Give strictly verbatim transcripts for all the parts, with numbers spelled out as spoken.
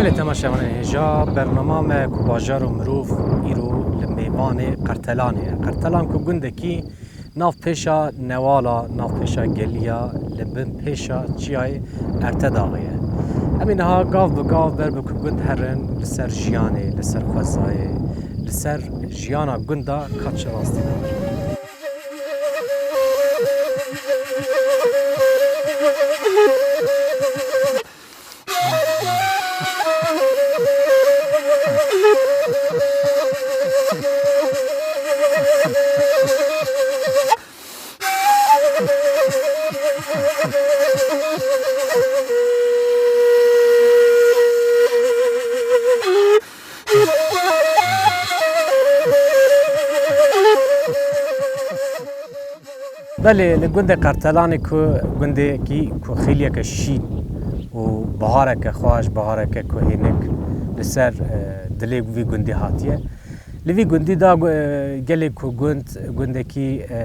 Belê temaşevanên hêja, bernama me ku bajar û mirov îro li mêvanê Qertelanê ye. Qertelan ku gundekî navpêşa newala, navpêşa geliya, li bin pêşa çiyayê Ertedaxê ye. Em ê niha gav bi gav ber bi ku gund herin li ser jiyanê, li ser xwezayê, li ser jiyana gunda ka çi rastî de hate. Belê, li gundê Qertelanê ku gundekî ku xêliyeke şîn û bihareke xweş, bihareke ku hênik li ser, e, dilê vî gundî hatiye. Li vî gundî de, e, gelê ku gund, gundekî, e,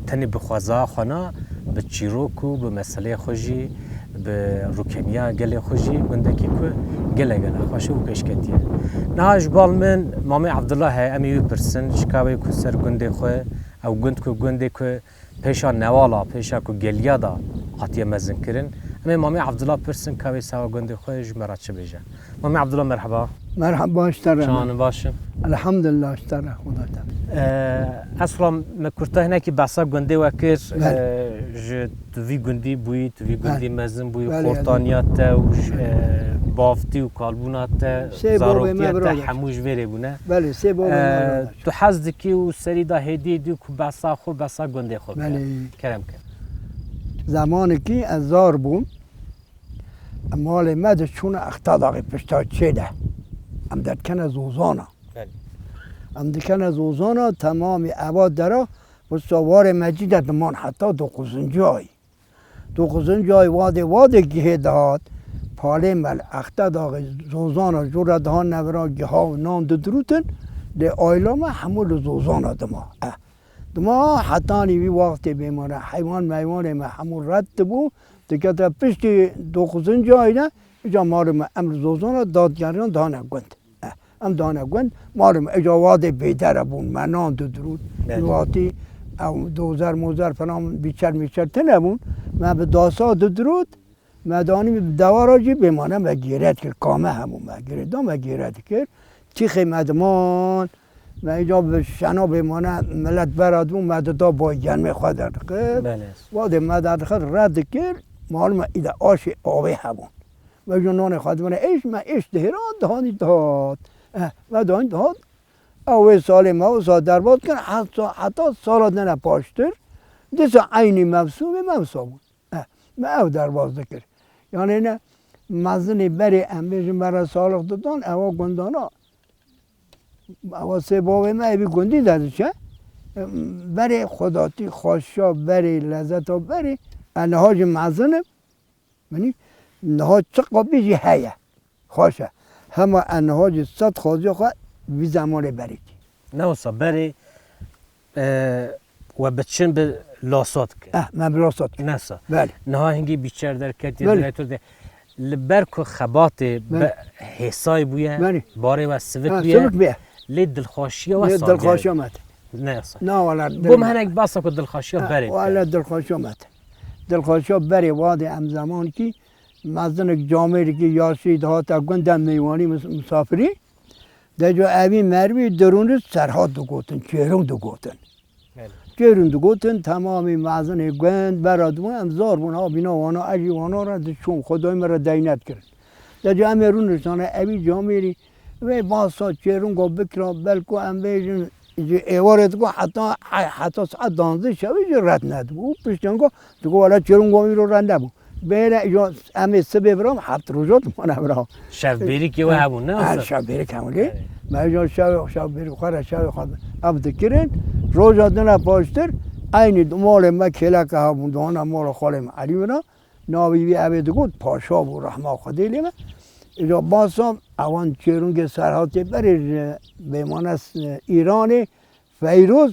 tenê bi xweza xwe na, bi çîrok û bi meseleyê xwe jî, bi rûkeniya gelê xwe jî gundekî ku gelek gelek xweş û pêşketî ye. Niha ji bal min Mamê Abdullah heye, em ê wî pirsin, ji ka wê ku ser gundê xwe, ew gund ku gundê ku pêşa newala, pêşa ku geliya da hatiye mezinkirin. Em ê Mamê Abdullah pirsin ka wê sewa gundê xwe ji me re çi bêje. Mamê Abdullah, merheba. Merheba, ji te re. Çawan in, baş in? Elhamdulillah, ji te re, Xuda te. Ee, Esra, me kurta hinekî behsa gundê we kir. Belê. Ee, ji tu vî gundî bûyî, tu vî gundî Belê. mezin bûyî, Belê, xortaniya te û ji, Belê. ee, bavtî û kalbûna te, Sê bavê me zarotiya te bira hemû ji vê rê bûne. Belê, sê bavê me Ee, bira. Tu hez dikî û serî de hêdî dî ku behsa xwe, behsa gundê xwe bike. Belê. Kerem ke. Zemanekî ez zar bûm. Malê me diçûne Extadaxê pişta çê de. Em derdikene Zozana. Belê. Em dikene Zozana, temamî eva dera, wisa warê me cî de diman heta doxuzincî ayî. Doxuzincî ayî wadê, wadê gihê dihat, palê me li Extadaxê Zozana jû re dihan nevira giha û nan didirûtin, lê aîla me hemû li Zozana dima. Eh. Dima hetanî vî wextê bêmane heywan meywanê me hemû red dibû, dikete piştî doxuzincî ayî de, îca malê me em li Zozana dadgeriyan dane gund. Eh, em dane gund, malê me îca wadê bêdere bûn, me nan didirût, Belê. Wî wextî ew dozer mozer falan bîçer mîçer tine bûn, me bi dasa didirût, me danî bi dewara jî bêmane me gêre dikir, kame hemû me girê da, me gêre dikir. Tîxê me diman, me îca bi şena bêmane milet bera dibûn, me dida bay germê xwe derdixist. Belê. Wadê me derdixist red dikir, malûm e îde aşê avê hebûn. Me îca nanê xwe dimane êş, me êş dihêra dihanî dihat. Eh, me dihanî dihat. Ew wê salê me wisa derbas kir, heta, heta sala dine paştir. Dîsa eynî mevsûmê me wisa bûn. Eh, me ew derbas dikir. Yanî ne mezinê berê em bêjin me re salix didan, ewa gundana, ewa sê bavê me evî gundî de diçe. Berê xwedatî, xweşa berê, lezeta berê, e niha jî mezin im. Minî niha çi qabî jî heye. Xweş e. Hema e niha jî sed xwaziya xwe vî zemanê berê dî. Ne wisa berê, e, we bi çin bi lasa dikir. Eh, me bi lasa dikir. Ne wisa. Belê. Niha hingî bîçer derketiye, Belê. direktor de. Li ber ku xebatê Belê. be hêsay bûye, Belê. barê we sivik Ha, bûye, sivik bûye. lê dilxweşiya we Lê sandiyê. dilxweşiya me te. Ne wisa. Na wala Bû dil- me hinek basa ku dilxweşiya Ha, berê wala dikir. dilxweşiya me te. Dilxweşiya berê wadê em zemankî mezinek camêrekî yaşî dihate gund em mêwanî mis-, misafirî. Deco evî mervî dirûnî serhat digotin, çêrûn digotin. Belê. Çêrûn digotin, temamî mezinê gund bera dibûn, em zar bûn, ha bîna wana, ez jî wana re diçûm, xwedayê min re deynet kirin. Deco em ê rûniştane evî camêrî, wê basa çêrûnga bikira, belku em bêjin, ji êvarê digo heta, heta saet danzdeh şevê jî red nedibû. Piştî anka digo wela çêrûnga îro red nebû. Bêre îja em ê sibê bira heft roja dimane bira. Şevbêrikê we hebûn, ne Ha, wisa? şevbêrik hebûn lê. Evet. Me îja şev, şevbêrik xwe re şevê xwe ev dikirin. Roja dine paştir eynî di malê me kêleke hebûn, dihane mala xalê me Elî bira. Navê wî evê digot Paşa bû, rehma Xwedê lê be. Îja basa ewan çêrûngê serhatê berê ji bêmane s-, Îranê Feyroz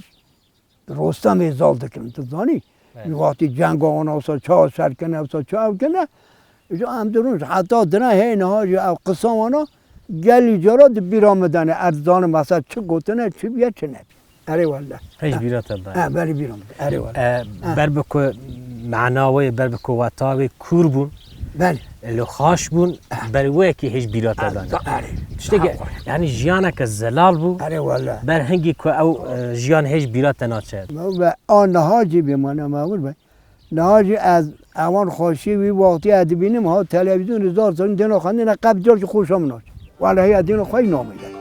Rostemê zal dikirin, tu zanî? Evet. Wextî cenga wana wisa ça ser kene, wisa ça ew kene, Ji em dirûn ji heta dina hê niha jî ew qisa wana gelî cara di bîra min de ne. Ez dizanim mesela çi gotine, çi biye, çi nebiye. Erê wele. Hej bîra te daye. He, berî bîra min de. Erê wele. E, ber bi ku mana wê, ber bi ku weta wê kûr bûn. Belê. Li xaş bûn, ber wê yekî hej bîra te dane. Erê. Tiştekî, yanî jiyaneke zelal bû. Erê wele. Ber hingî ku ew, e, jiyan hej bîra te naçe. Ve a niha jî bê mane mewir be. Niha jî ez ewan xweşî wî wextî ez dibînim, ha televîzyonê zar zar dêna xwendina qet car jî xweşa min naçe. Welehî ez dêna xwe yî nameyde.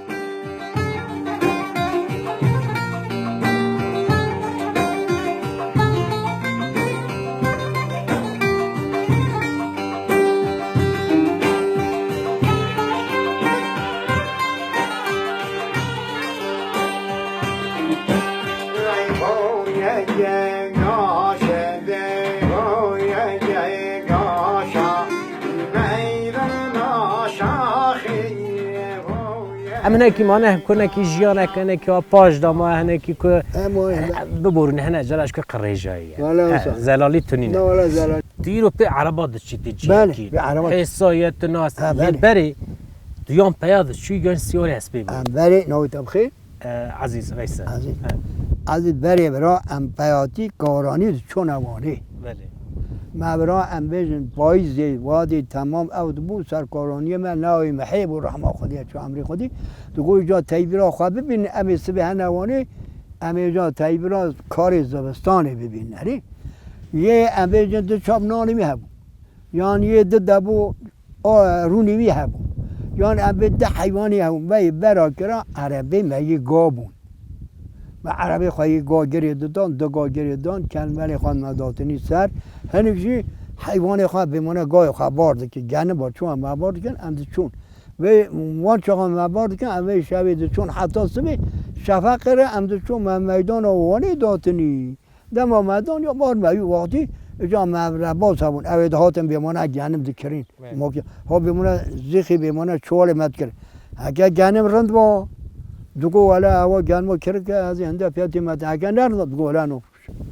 Em hinekî mane, hinekî jiyanek, hinekî wa paş da ma, hinekî ku Em o, em. biborîne, hene cara ji ku qirêjayî ye. Wala He, wisa. zelalî tunîne. Na wala zelal. Tu îro pê ereba diçî, tu Belê, çiyekî. pê ereba. Hêsa ye, tu nas. Ha, Lê belê. berê, tu yan peya diçû, yan siyarê hespê bû. Em berê, navê te bi xêr? E, Ezîz Veysel. Ezîz. He. Ezîz berê bira em peyatî karanî diçûne Wanê. Belê. Me bira em bêjin payîzê, wadê temam ew dibû ser karaniyê me, navê me hê bû rehma Xwedê çû emrê Xwedê. Digot ca teybîra xwe bibînin, em ê sibê hene Wanê, em ê ca teybîra karê zivistanê bibînin. Erê. Yê em bêjin du çap nanê wî hebû. Yan yê du debû O rûnê wî hebû. Yan em bê di heywanê hebû. Me yê bera kira erebê me yê ga bûn. Me erebê xwe yê ga girê didan, du ga girê dan, kelmelê xwe me datinî ser. Hinek jî heywanê xwe bêmane gayê xwe bar dikir. Geniba çû em me bar dikin, em diçûn. Vê wan çaxa me bar dikin, em vê şevê diçûn heta sibê. Şefeqê re em diçûn me meydana Wanê datinî. Dema me dan ya bar me wî wextî, îca me rebaz hebûn. Ew ê dihatin bêmane genim dikirin. Evet. Mokî, ha bêmane zîxî bêmane çuwalê me dikir. Heke genim rind ba, digo wele ewa genima kirik e, ez ê hinde fiyatê me te. Heke nerind ba, digo wele no.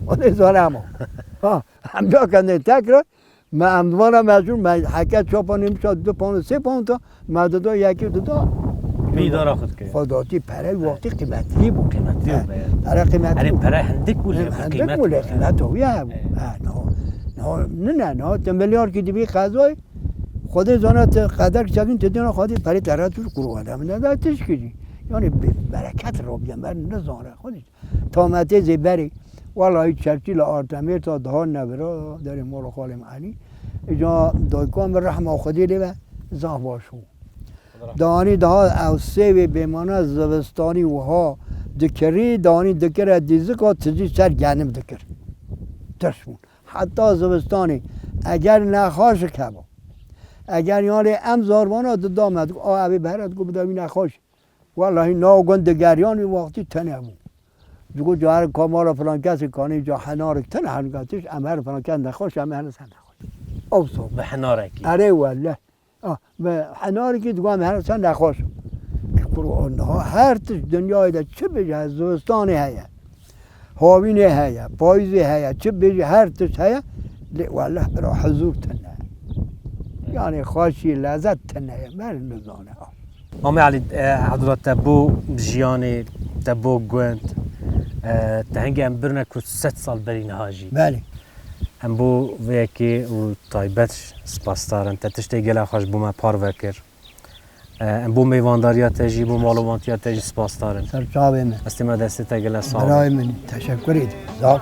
O dê zane hema. Ha, em da kendê tekrar, Me em vana mecbûr, me heke çapa nêmişa du pound, sê pound da, me dida yekî dida. Vî dara xwe dikir. Xwe datî pere wextî qîmetlî bû. Qîmetlî He, bû, evet. Pere qîmetlî Erê, bû. pere hindik bû, lê Hem hindik qîmet bû, bû, lê evet. qîmeta wî hebû. Evet. He, no, no, nine, no, te milyar kî dibî qezayê, Xwedê zana te qeder çekin te dêna xwedî perê te re tu kuru wede. Min de tişkî jî. Yani be-, bereket Rabbî, em nizane, xwedî. Ta me tê zê berê, wellahî çerçî li Artemêr ta daha nevira derê mala xalê min Elî. Îca dayika min rehma Xwedê lê be, zaf baş bû. Danî daha ew sêvê bêmane zivistanî wiha dikirî, danî dikire dîzika tizî ser genim dikir. Tirs bûn. Heta zivistanê eger nexaşik heba. Eger yanê em zarvana dida me, digo, a, evê bere, digo, bide wî nexaş. Wellahî nav gund digeriyan wî wextî tune bû. Digo, carek ka mala filan kesê kanê ca henarik tune, henarik tiş, em her filan kes nexweş, em her ser nexweş. Ew so. Bi henarekî. Erê wele. Ah, bi henarekî digo em her ser nexweş. Kuro niha her tişt dinyayê de çi bêje, zivistanê heye. Havînê heye, payîzê heye, çi bêjî her tişt heye. Lê weleh bira huzûr tune. Yani xweşî, lezet tune ye. Mer nizane. Mamê Elî, e, hezra te bo jiyanê, te bo gund, e, te hingê em birine ku sed sal berî niha jî. Belê. Em bo vê yekê û taybet spasdar in. Te tiştê gelek xweş bo me parve kir. Em bo mêvandariya te jî, bo malowantiya te jî spasdar in. Ser çavê me. Destê me destê te gele sağ ol. Birayê min, teşekkür ederim. Zaf.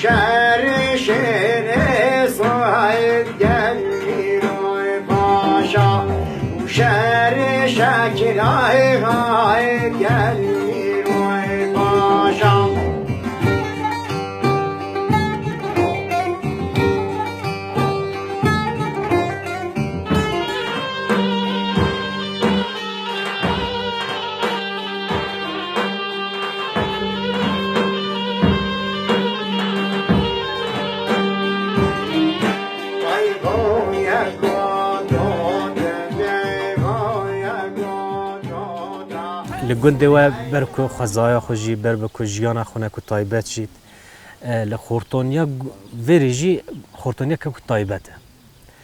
Şerê şêrê Said gel îroy paşa. Şerê şekilay gayet gel îroy paşa. Li gundê we ber ku xwezaya xwe jî, ber bi ku jiyana xwe ne ku taybet jît, E, li xortoniya gu-, vêrê jî xortoniya kevk taybet e.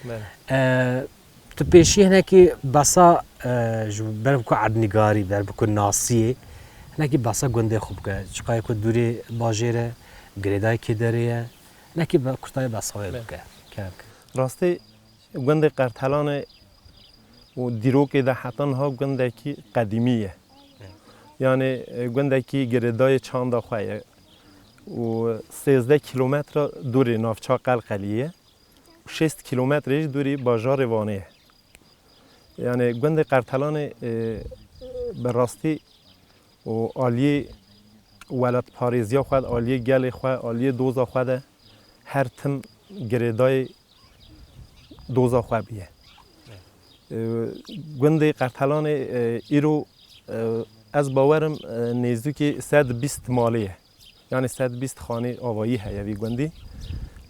Belê. E, tu pêşî hinekî behsa, e, ji ber ku erdnîgarî, ber ku nasiyê, hinekî behsa gundê xwe bike. Çiqayê ku dûrê bajêr e, girêdayê kê derê ye, hinekî be-, kurtayê behsa wê Belê. bike. Kevk. Rastî gundê Qertelanê û dîrokê de heta niha gundekî qedîmî ye. Yanî, e, gundekî girêdayê çanda xwe ye û sêzdeh kîlometre dûrê navça Qelqeliyê ye û şêst kîlometre jî dûrê bajarê Wanê ye. Yanî gundê Qertelanê, e, bi rastî û aliyê welatparêziya xwe, aliyê gelê xwe, aliyê doza xwe de her tim girêdayê doza xwe bûye. E, gundê Qertelanê, e, îro, e, ez bawerim, e, nêzîkî sed bîst malê ye. Yanî sed bîst xanî avayî heye vî gundî.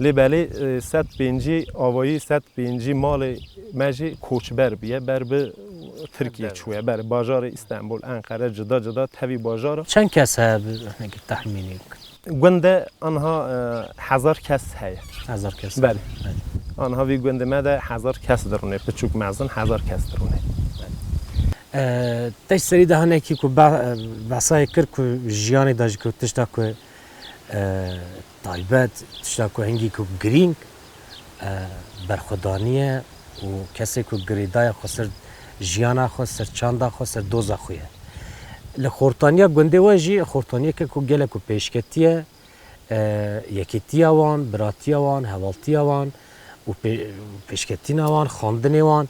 Lê belê, e, sed pêncî avayî, sed pêncî malê me jî koçber bûye, ber bi Tirkiyê Ber. çûye, ber bajarê Îstanbul, Enqere, cida cida tevî bajara. Çend kes heye bi hinekî tehmînê bikin? Gund de anha, e, hezar kes heye. Hezar kes. Belê. Belê. Anha vî gundê me de hezar kes dirûnê, piçûk mezin hezar kes dirûnê. E, te serî de hinekî ku be-, e, behsayê kir ku jiyanê de jî ku tişta ku, e, taybet, tişta ku hingî ku girîng, e, berxwedanî ye û kesê ku girêdaya xwe ser jiyana xwe, ser çanda xwe, ser doza xwe ye. Li xortaniya gundê we jî xortaniyeke ku gelek ku pêşketî ye, e, yekîtiya wan, biratiya wan, hevaltiya wan û pê-, pêşketîna wan, xandinê wan.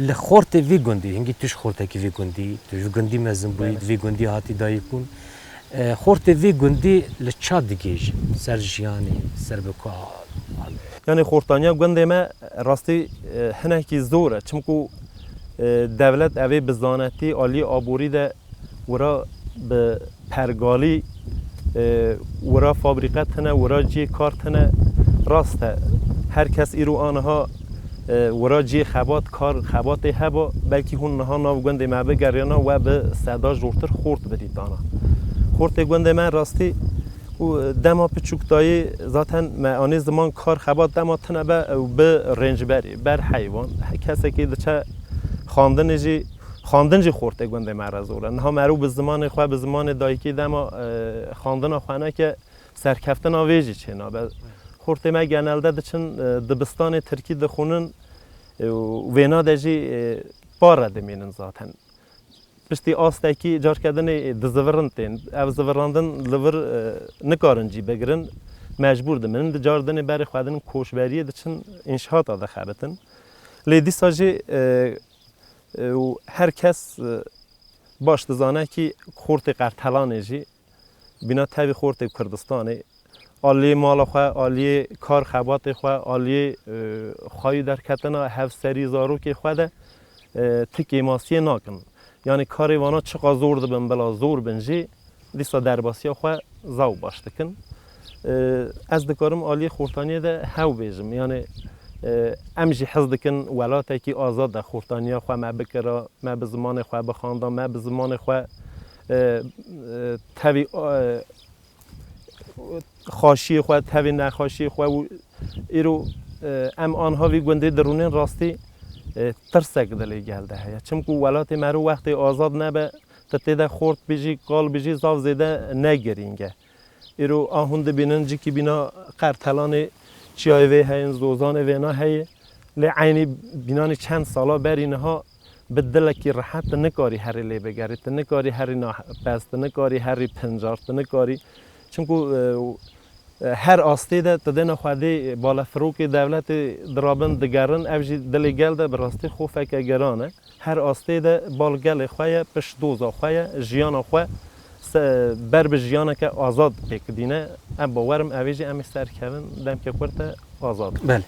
Li xortê vî gundî, hingî tu ji xortekî vî gundî, tu ji gundî mezin bûyî, Belê. vî gundî hatî dayik bûn. E, xortê vî gundî li ça digihêjin? Ser jiyanê, ser bi ku a-, a- Yanî xortaniya gundê me rastî, e, hinekî zor e. Çimku, e, dewlet evê bi zanetî aliyê aborî de wira bi pergalî, e, wira fabrîqe tine, wira cihê kar tine. Rast e. Her kes îro aniha, e, wira cihê xebat, kar, xebatê heba, belkî hûn niha nav gundê me bigeriyana we bi seda jortir xort bidîtana. Xortê gundê me rastî û dema piçûk dayî zaten me anî ziman kar xebat dema tine be ew bi rêncberî, ber heywan. Kesekî diçe xandinê jî, xandin jî xortê gundê me re zor e. Niha meriv bi zimanê xwe, bi zimanê dayikî dema, e, xandina xwe neke, serkeftina vê jî çênabe. Xortê me genelde diçin, e, dibistanê tirkî dixwînin, e, û vêna de jî, e, par re dimînin zaten. Piştî astekî carke dinê dizivirin tên. Ev zivirandin li vir, e, nikarin cî bigirin, mecbûr diminin. Di car dinê berê xwe din koçberiyê diçin înşaata dixebitin. Lê dîsa jî, e, e, û her kes, e, baş dizane kî xortê Qertelanê jî bîna tevî xortê Kurdistanê, aliyê mala xwe, aliyê kar xebatê xwe, aliyê, e, xwayî derketina hevserî zarokê xwe de, e, ti kêmasiyê nakin. Yanî karê vana çiqa zor dibin, bila zor bin jî dîsa derbasiya xwe zaw baş dikin. E, ez dikarim aliyê xortaniyê de hew bêjim. Yanî, e, em jî hez dikin welatekî azad de xortaniya xwe me bikira, me bi zimanê xwe bixanda, me bi zimanê xwe, e, e, tevî, e, xaşiyê xwe, tevî nexaşiyê xwe û îro, e, em anha vî gundê dirûnên rastî, e, tirsek dilê gel de heye. Çimku welatê meriv wextê azad nebe, tu tê de xort bijî, kal bijî, zaf zêde ne girîng e. Îro a hûn dibînin cikî bîna Qertelanê çiyayê vê heyên, zozanê vêna heye. Lê eynî bînanî çend sala berî niha bi dilekî rehet tu nikarî herî lê bigerî, tu nikarî herî nabez, tu nikarî herî pincar, tu nikarî. Çimku, e, e, her astê de tu dêna xwedê balefirokê dewletê dirabin digerin, ev jî dilê gel de bi rastî xofeke giran e. Her astê de bal gelê xwe ye, pişt doza xwe ye, jiyana xwe se-, ber bi jiyaneke azad pêk dîne. Em bawerim evê jî em ê serkevin, demke kurte azad. Belê.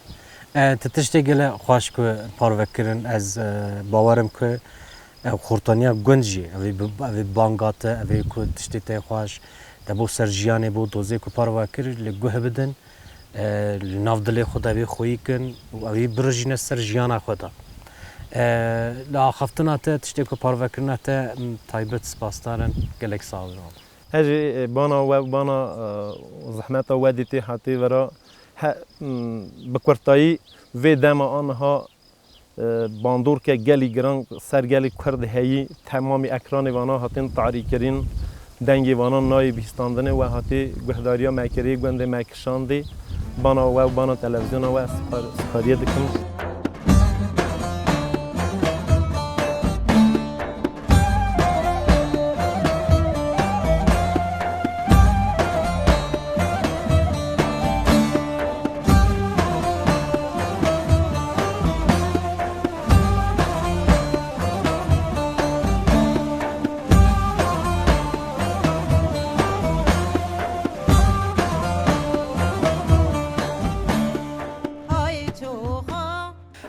E, ti tiştê gele xweş ku parve kirin, ez, e, bawerim ku ev xortaniya gund jî, ev ê bi-, ev ê banga te, ev ê ku tiştê te xweş, te bo ser jiyanê bo dozê ku parve kir, li guh bidin. E, li nav dilê xwe de vê xweyî kin û ew ê birijîne ser jiyana xwe de. E, li axaftina te, tiştê ku parvekirina te, m, taybet spasdar in, gelek sax bin. Her jî, e, bana we, bana, e, zehmeta we dîtê hatê vera he, m, bi kurtayî vê dema aniha, e, bandorke gelî giran ser gelî Kurd heyî, temamî ekranê vana hatin tarî kirin, dengê vana nayê bihîstandinê we hatê guhdariya me kirê, gundê me kişandê, bana we û bana televîzyona we ez spar-, spariyê dikim.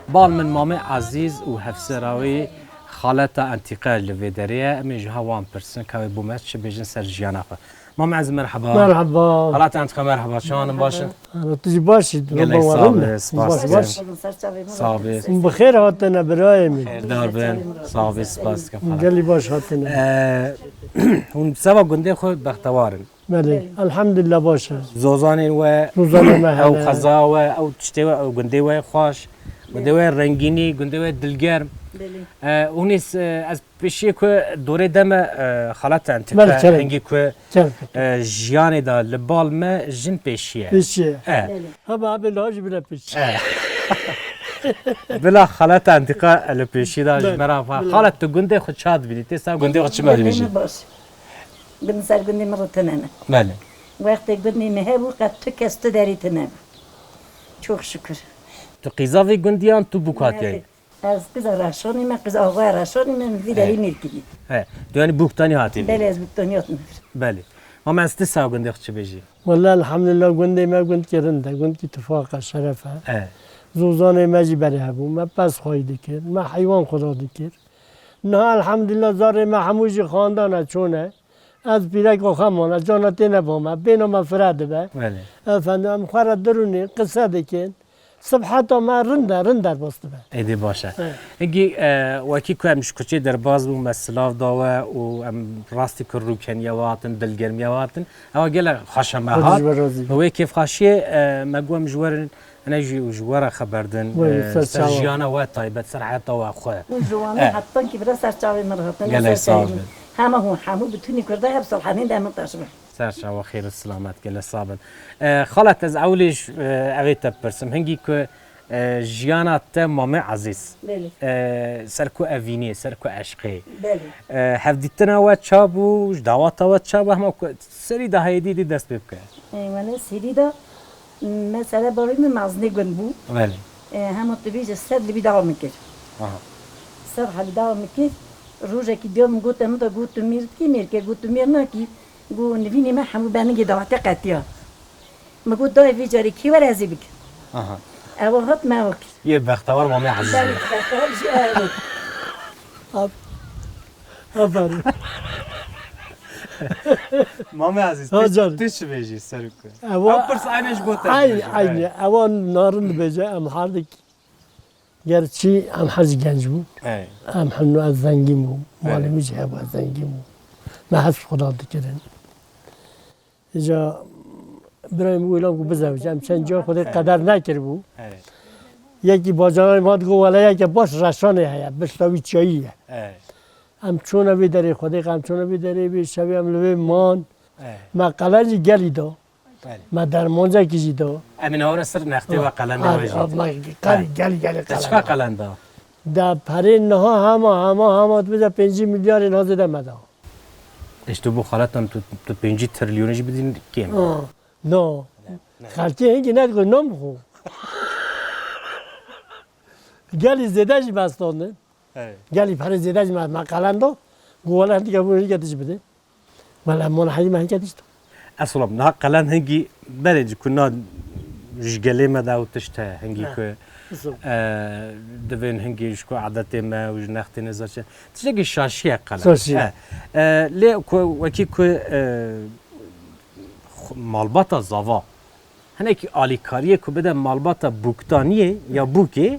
Bal min Mamê Ezîz û hevsera wî xaleta Entîqa li vê derê ye. Em ê ji hewan pirsin, ka wê bo me çi bêjin ser jiyana xwe. Mamê Ezîz, merheba. Merheba. Xaleta Entîqa, merheba. Çawan in, baş in? Merheba. Tu jî baş î? Gelek sağ be, spas dikim. Baş. Sağ be. Hûn bi xêr hatine birayê min. Xêrdar bin. Sağ be, spas dikim. Gelî baş hatine. Ee, hûn seba gundê xwe bextewar in. Belê, elhamdülillah baş e. Zozanên we, Zozanê me ew hene. Xeza we, ew tiştê we, ew gundê we xweş, gundê we rengînî, gundê we dilgerm. Belê. E, hûn ê s-, e, ez pêşiyê ku dorê de me, e, xalata Entîqa, Belê, kerem. Hingî ku, Kerem. e, jiyanê de li bal me jin pêşiye. Pêşiye. E. Belê. Hema abê la jî bile pêşiye. E. Bila xalata Entîqa li pêşiye de ji Belê. me re va. Belê. Xalet, tu gundê xwe ça dibînî? Tê ser gundê xwe çima dibêjî? Gundê me baş. Gund ser gundê min re tune ne. Belê. Wextê gundê me hebû, qet tu kes tu derî tune bû. Çok şükür. Tu qîza vê gundî yan tu bûk hatiyayî? Belê. Ez qiza Reşanî me, qiza Axaya Reşanî me, min vî derî He. nêrkirî. He. Tu yanî bûktanî hatî vî? Belê, ez bûktanî hatime vir. Belê. Ma me ez ti sa gundê xwe çi bêjî? Wele elhamdülillah gundê me gundkî rind e, gundkî tifaq e, şeref e. He. Zozanê me jî berê hebû, me pez xwayî dikir, me heywan xuda dikir. Niha elhamdülillah zarê me hemû jî xandan e, çûne. Ez pîrek oxeman e, cana têne ba me, bêna me fire dibe. Belê. Efendim, em xwe re dirûnî, qise dikin. Sibheta me rind e, rind derbas dibe. Êdî baş e. Evet. Hingî, e, wekî ku em ji kuçê derbas bûn, me silav da we û em rastî ku rûkeniya we hatin, dilgermiya we hatin. Ewa gelek xweş e me Xwedî hat. ji we razî be. Bi wê kêfxweşiyê, e, me got em ji we re Hene jî û ji we re xeber din, Wê, e, ser ser çawa. jiyana we taybet, ser heyata we xwe. Hûn ji wan Eh. hetankî bira ser çavê min re hatin, Gelek ser sağ çavê min. bin. Hema hûn hemû bi tunî Kurda hep Salhanîn de min taş be. Ser çawa xêr û silamet, gelek sağ bin. E, xalet ez ewlî ji, e, evê te pirsim. Hingî ku, e, jiyana te Mamê Ezîz. Belê. E, ser ku evînê, ser ku eşqê. Belê. E, hevdîtina we ça bû, ji dawata we ça bû, hema ku serî de heyedî dî dest pê bike. E, wele serî de Mesela bavê min mezinê gund bû. Belê. E, hema tu bêje sed li bî dawa min kir. Aha. Sed helî dawa min kir. Rojekî diya min got, min da got, tu mêr dikî, mêr ke got, tu mêr nakî. Got, nivînê me hemû beningê dawetê qetiya. Min got, dayê vê carê kê were ez ê bikim? Aha. Ewa hat me ewa kir. Yê bextewar Mamê Ezîz Belê, be. bextewar jî ew. Ab-, aferin. Mamê Ezîz, Ha, tu, canım. tu çi bêjî ser ku? Ewa, Ew pirs aynı ji bo te Ay, dibêje, aynı. evet. Ewa narin dibêje, em hardik. Gerçi em her jî genc bû. Evet. Em hemû ez zengîn bû. Evet. Malê min jî hebû ez zengîn bû. Me hesp xwe dikirin. Îca birayê min wî lan ku bizewicî, em çend ciya Xwedê Evet. qeder nekiribû. Evet. Yekî bacananê ma digo, wele yeke baş Reşanê heye, bişta wî çiyayî ye. Evet. Em çûne vê derê Xwedê, em çûne vê derê, vê şevê em li vê man. Evet. Me qelen jî gelî da. Evet. Me dermancekî jî da. Em ê niha were ser nextê we qelen de Hadi, wajî. hadi, me qel-, Evet. gelî, gelî Te qelen çiqa da. qelen da? De perê niha hema, hema, hema dibêje pêncî milyarên ha zêde me da. Îşte bu xalatan tu, tu pêncî trilyonê jî bidîn kêm. Ha, no. Ne, ne. Xelkê hingî ne digo nam xo. Gelî zêde jî bestandin. Evet. Gelî perê zêde jî me, me qelen do. Gu wele hindike bu hindike tij bide. Wele mona heyî me hindike tij do. Eslom, niha qelen hingî berê ji ku na ji gelê me de ew tişt heye, hingî Ne. ku, Zor. e, divên hingî ji ku adetê me û ji nextê nêza çi. Tiştekî şaşî ye qelen. Şaşî ye. E, e, lê ku wekî ku, e, xu-, malbata zava, hinekî alîkariyê ku bide malbata bûktaniyê ya bûkê,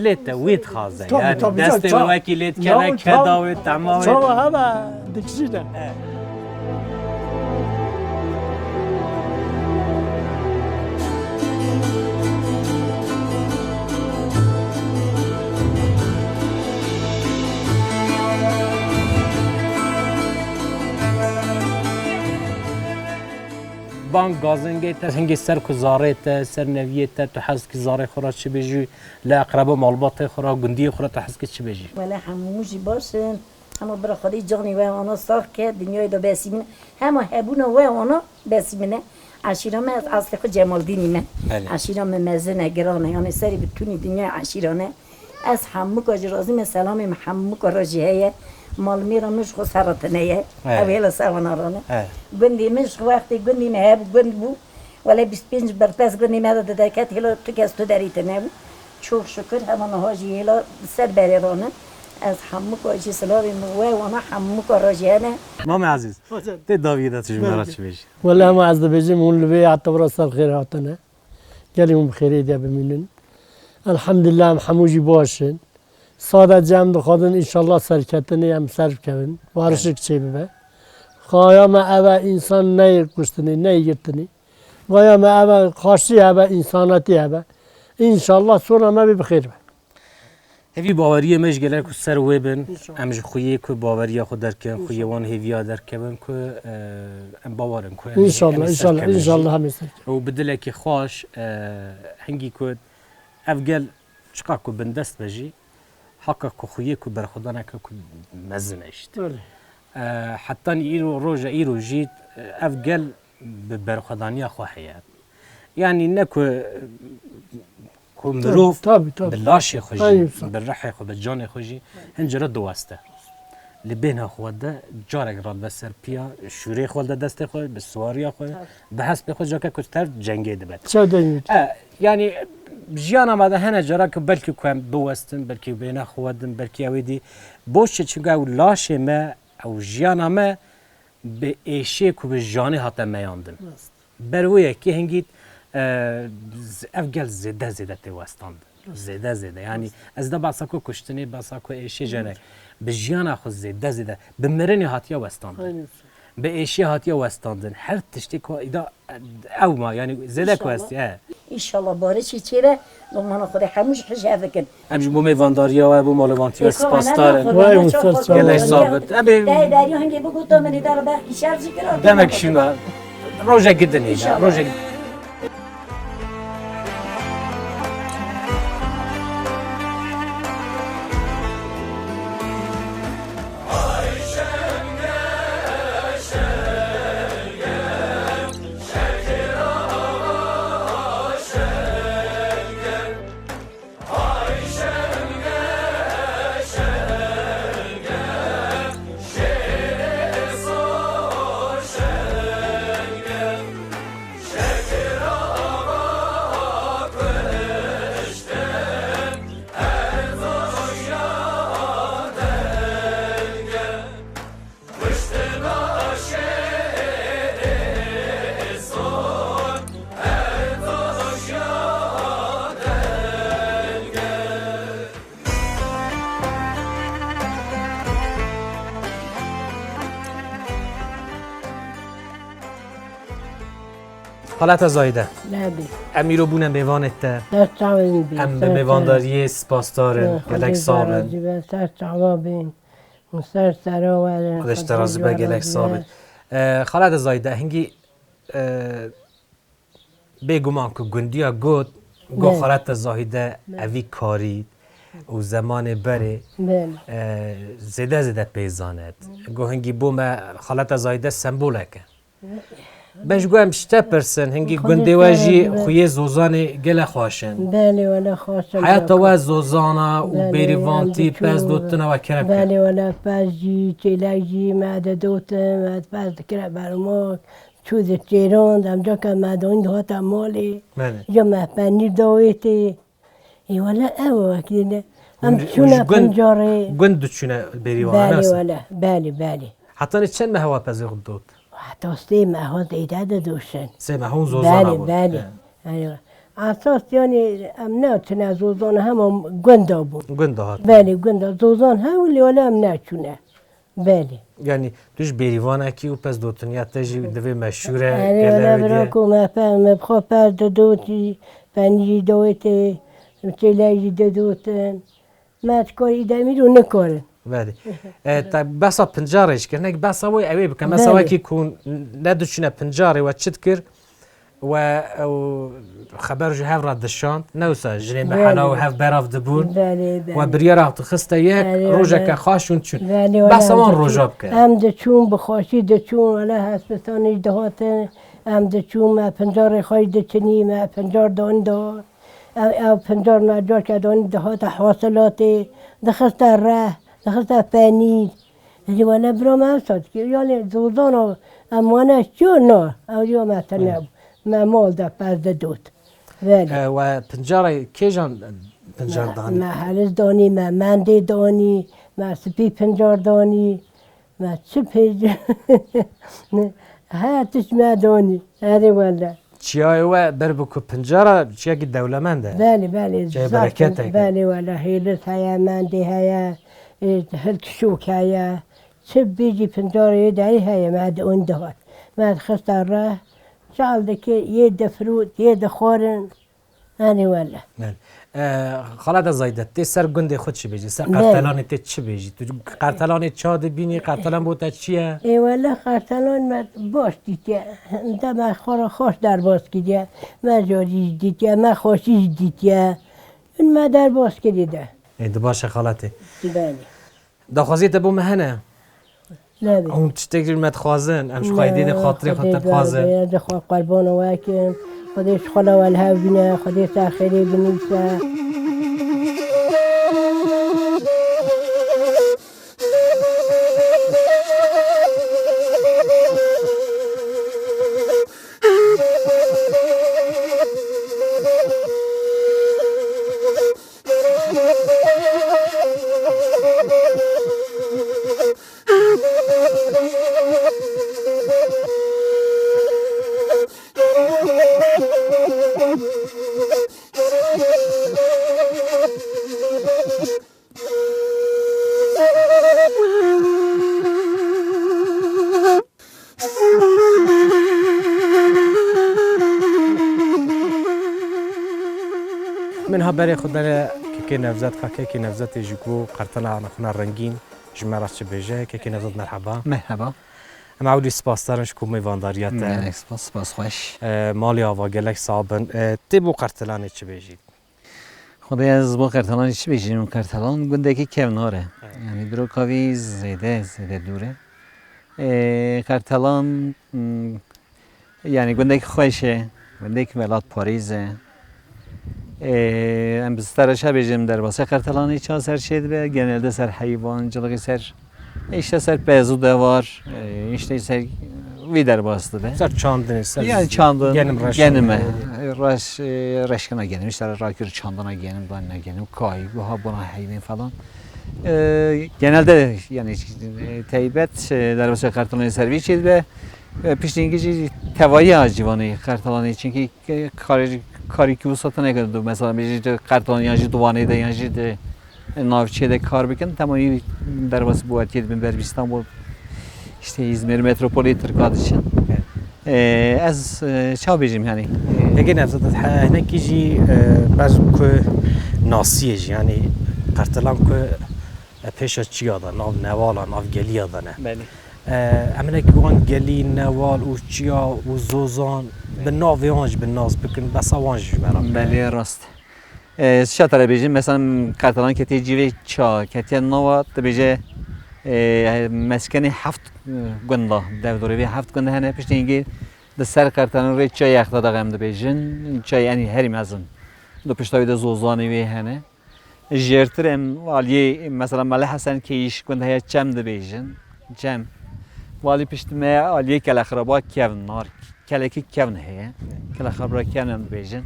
dilê te wî dixwaze. Tabii, yani tabii, destê ya, wekî lê dikeve, ya, keda wê, tema wê. Çawa hebe dikişîne. Bang gazingê te hingê ser ku zarê te, ser neviyê te, tu hez ki zarê xwe ra çi bêjî, li eqreba malbatê xwe ra, gundiyê xwe ra tu hez ki çi bêjî? Wele hemû jî baş in. Hema bira Xwedê canê we ana sax ke, dinyayê de besî min e. Hema hebûna we ana besî min e. Eşîra me, ez eslê xwe Cemaldînî me. Belê. Eşîra me mezin e, giran e. Yanî serê bi tûnî dinyayê eşîran e. Ez hemûka jî razî me, selamê min hemûka re jî heye. Malmêra min ji xwe serre tune ye. Evet. Ew hêla serre naran e. Evet. Gundê min ji wextê gundê me hebû, gund bû. Wele bîst pênc berpes gundê me de dide ket, hêla tu kes tu derî tune bû. Çok şükür, hema niha jî hêla ser berê ran e. Ez hemûka jî silavê min we wana hemûka re jî hene. Mamê Ezîz, tê dawiyê de tu ji me re çi bêjî? Wele hema ez dibêjim, hûn li vê etewra ser xêr hatine. Gelê hûn bi xêrê de bimînin. Elhamdulillah, em hemû jî baş in. Sadece em dixwazin, înşallah, serketinê em ser bikevin. Warişik çêbibe. Xaya me ev e, însan neyê kuştinê, neyê girtinê. Xaya me ev e, xaşî hebe, însanetî hebe. Înşallah, sona me bê bi xêr be. Hêvî baweriyê me ji gelek ku ser wê bin, em ji xuyê ku baweriya xwe derkin, xuyê wan hêviya derkevin ku, e, em bawer in ku em hê-, em hê serkevin jî. Înşallah, înşallah, înşallah hemî ser. Û bi dilekî xweş, e, hingî ku ev gel çiqa ku bindest be jî, haka ku xuyê ku berxwedaneke ku mezin e jî. Belê. E, hetanî îro, roja îro jî, e, ev gel bi berxwedaniya xwe heye. Yanî ne ku, ku mirov bi laşê xwe jî, bi rihê xwe, bi canê xwe jî hin cara diweste. Li bêhna xwe de carek radibe ser piya, şûrê xwe de destê xwe, bi siwariya xwe, bi hespê xwe cake ku tev cengê dibe. E, yanî jiyana me de hene cara ku belkî ku em biwestin, belkî bêhna xwe din, belkî ew ê dî boş e, çunka ew laşê me, ew jiyana me bi êşê ku bi janê hate meyandin. Rast. Ber wê yekê hingî, e, z-, ev gel zêde zêde tê westandin. Rast. Zêde zêde. Yanî ez de behsa ku kuştinê, behsa ku êşê jene. Bi jiyana xwe zêde zêde. Bi mirinê hatiye westandin. Aynen. Bi êşê hatiye westandin. Her tiştê ku îda, e, ew ma, yanî zêde ku hestî, he. Înşallah barişê çêbe, domana Xwedê hemû ji hijê bikin. Em ji bo mêvandariya we, bo malûmatiya we spasdar in. Gelek sax bit. Em ê demek şîna. Rojek gidin, rojek. Xaleta Zahîde. Nebî. Em îro bûne mêvanê te. Ser çavên bî. Em bi mêvandariyê spasdar in. Gelek sax bin. Ser çava bin. Ser sera werin. Xwedê ji te razî be, gelek sax bin. E, Xaleta Zahîde, hingî, e, bêguman ku gundiya got, got Xaleta Zahîde evî karî û zemanê berê, e, zêde zêde pê zanet. Got hingî bo me Xaleta Zahîde sembolek e. Ben ji ku em ji te pirsin, hingî gundê we jî xuyê Zozanê gele xweş in. Belê, wele xweş in. Heyata we Zozana û bêrîvantî, pez dotina we kene bike. Belê, wele pez jî, çêlek jî me didotin, me pez dikire bermak, çû diçêrand, em caka me dayîn dihata malê. Belê. Ja me penîr dawêtê. Ê wele ew wekî ne. Em diçûne pincarê. Gund diçûne bêrîvana. Belê wele, belê, belê. Hetanî çend meha we pezê xwe dot? Heta sê meha zêde didoşin. Sê meha hûn Zozana bûn. Belê, belê. Esas yanî em neçûne Zozana, hema gunda bûn. Gunda hat. Belê, gunda. Zozan hew lê wele em neçûne. Belê. Yanî tu ji bêrîvanekî û pez dotiniya te jî divê meşhûr e. Erê, wele bira ku me pe-, me bi xwe pez didotî, penîrî dawêtê, çêlek jî didotin. Me dikarî demîr û nikarin. Belê. E, te behsa pincarê jî kir. Nek behsa wê ew ê bikim. Mesela wekî ku nediçûne pincarê we çi dikir? We ew xeber ji hev re dişand. Ne wisa jinên bi hela û hev berav dibûn. Belê, belê. We biryara dixiste yek, rojeke xaş hûn çûn. Belê, wele. Behsa wan roja bike. Em diçûn, bi xweşî diçûn, wele hespistan jî dihatin. Em diçûn, me pincarê xwe jî diçinî, me pincar dan dihat. Ew, ew pincar me carke danî dihate hasilatê, dixiste reh, dixiste penîr. Ez ê wele bira me wisa dikir. Yanî Zozana em wane çiyo na. Ew ya me tine bû. Me mal de pez didot. Belê. E, we pincarê kêjan pincar danî? Me, me heris danî, me mendê danî, me spî pincar danî. Me çi pêc-, her tişt me danî. Erê wele. Çiyayê we ber bi ku pincara çiyekî dewlemend e. Belê, belê. Çiyayê bereketek e. Belê wele. Hêlis heye, mendê heye, e, hiltişok heye. Çi bêjî pincarê yê derî heye, me di-, hûn dihat. Me dixiste reh, çal dikir, yê difirût, yê dixwarin. Erê wele. Belê. E, Xalete Zayde, tê ser gundê xwe çi bêjî? Ser Belê. Qertelanê tê çi bêjî? Tu qertelanê ça dibînî? Qertelan bo te çi ye? Ê wele qertelan me baş dîtiye. De me xwe re xweş derbas kiriye. Me carî jî dîtiye, me xweşî jî dîtiye. Min me derbas kirî de. Ê, di baş e xaletê. Belê. Daxwaziyê te bo me hene? Nebê. Hûn tiştek ji me dixwazin, em ji Xwedê dê xatirê xwe te dixwazin. Xwedê qerbana we kim. Xwedê ji xwe le we li hev bîne, Xwedê ser xêrê binivîse. Min ha berê xwe dere kekê Nevzet, ka kekê Nevzetê ji ku qertela ana xwe rengîn ji me re çi bêje. Kekê Nevzet, merheba. Merheba. Em ewilî spasdar in ji ku mêvandariya te. Gelek spas, spas xweş. E, malê ava gelek sax bin. E, tê bo qertelanê çi bêjî? Xwedê ez bo qertelanê çi bêjim? Qertelan gundekî kevnar e. Evet. Yanî dîroka wî zêde, zêde dûr e. Ê, qertelan, m, yanî gundekî xweş e, gundekî welatparêz e. Ê, em bi star çi bêjim, derbasê qertelanê ça ser çêdibe, genelde ser heywancilixê ser, îşte ser pez û devar, ê, îşte ser wî derbas dibe. Ser çandinê, ser Yani çandin, genim reşan. Genime, reş, e, reşkina genim, îşte rakir çandina genim, danina genim, kay, buha bona heyvên falan. E, genelde yani, e, teybet, e, derbasê qertelanê ser vî çêdibe. E, piştî hingî jî tevaya ciwanê qertelanê, çinkî, e, karê, karî ki wisa tune kir, mesela, bêjî di qertelan yan jî di Wanê de, yan jî di navçeyê de kar bikin, temamî derbas bi wetiyê dibin ber bi Îstanbul, işte, Îzmir, metropolê Tirka diçin. Evet. E, ez, e, ça bêjim, yani, e, Yekê Nevzat, he-, hinekî jî, e, bes ku nasiyê jî, yani, qertelan ku, e, pêşa çiya de, nav newala, nav geliya de ne. Belê. E, em hinekî wan gelî, newal û çiya û zozan bi navê wan jî bi nas bikin, besa wan jî ji me re bike. Belê, rast. E, çi te re bêjim, mesela, qertelan ketiye civê ça, ketiye nava, dibêje, e, meskenê heft, e, gunda, derdorê vê heft gunda hene, piştî hingê di ser qertelan rê çiyayê Extedağê em dibêjin, çiyayê enî herî mezin. Di pişta wî de zozanê wê hene. Jêrtir em aliyê, mesela, Mele Hesen Keyîş gund heye, Çem dibêjin. Çem. Walî pişt me aliyê Kelexiraba kevn, nar, kelekî kevn heye. Kelexiraba kevn em dibêjin.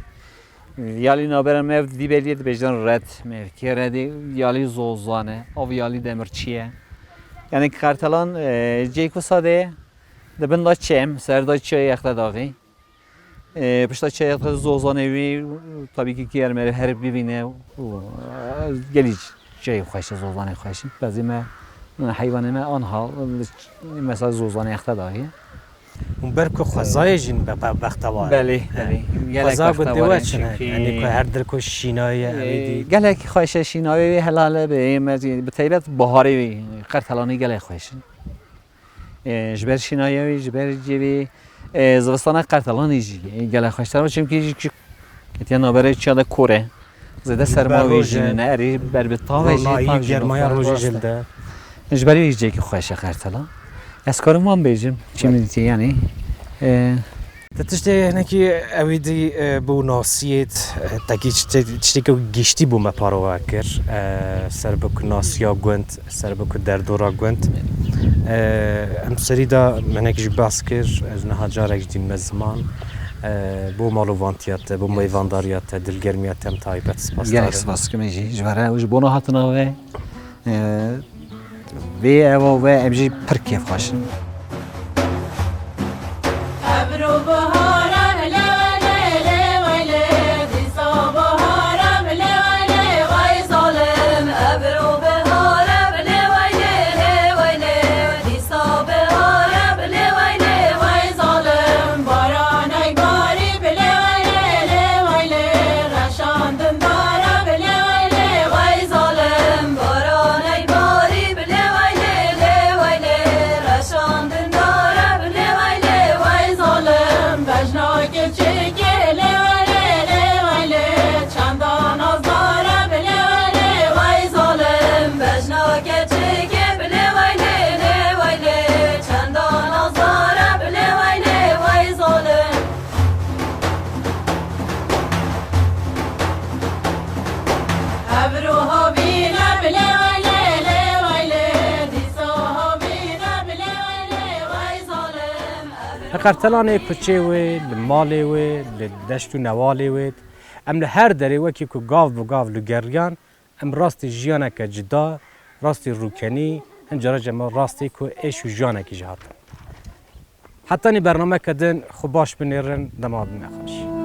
Yalî nabera me ev Dîbeliyê dibêjin Red, mevkê Redê, yalî zozan e, av yalî demirçî ye. Yani qertelan, e, cêyê ku sade ye, di bin da çem, ser da çiyayê Extedağê. E, pişta çiyayê Extedağê zozanê wî, tabî ki, ki yer meriv her bibîne û, e, gelî çiyayê xweş e, zozanê xweş e. Bezê me, heywanê me anha, mesela zozanê Extedağê. Hûn ber ku xwezayê jî be-, be-, bextewar e. Belê, belê. Gelek bextewar e, çi ne? Çünkü, yani ku her dir ku şînayê ye, e, ewê dî. Gelek xweş e, şînayê wê helal e, bi, me, bi teybet baharê wê, qertelanê gelek xweş in. E, ji ber şînayê wê, ji ber civê, e, zivistana qertelanê jî, e, gelek xweştir e, çimkî jî ketiye navberê çiya de kor e. Zêde serma wê jî nîne, erê ber bi tavê jî, ronayî, tav jî germaya rojê jî li de. Ji ber wê jî cihekî xweş e qertelan. Ez karim wan bêjim, çi min dîtiye, yanî, e, Te tiştê hinekî ewî dî, e, bo nasiyê, e, tekî tiştê, tiştê ku giştî bo me parve kir, e, ser bi ku nasiya gund, ser bi ku derdora gund. E, em serî de me hinek jî behs kir, ez niha carek jî dînime ziman, e, bo malovantiya te, bo mêvandariya te, dilgermiya te em taybet spas dikim. Gelek spas dikim jî ji we re û ji bona hatina we. Ee, vê eva ve em jî pir kêfxweş in. Ebro bihar e, lê weylê, lê weylê, dîsa bihar e, lê weylê, wey zalim. Ebro bihar e, lê weylê, lê weylê, dîsa bihar e, lê weylê, wey zalim. Baran ey barî, lê weylê, lê weylê, reşandin dar e, Li Qertelanê kuçê wê, li malê wê, li deşt û newalê wê, em li her derê wekî ku gav bi gav li geriyan, em rastî jiyaneke cida, rastî rûkenî, hin cara jî em rastî ku êş û jiyanekî jî hatin. Hetanî bernameke din xwe baş binêrin, dema bime xweş.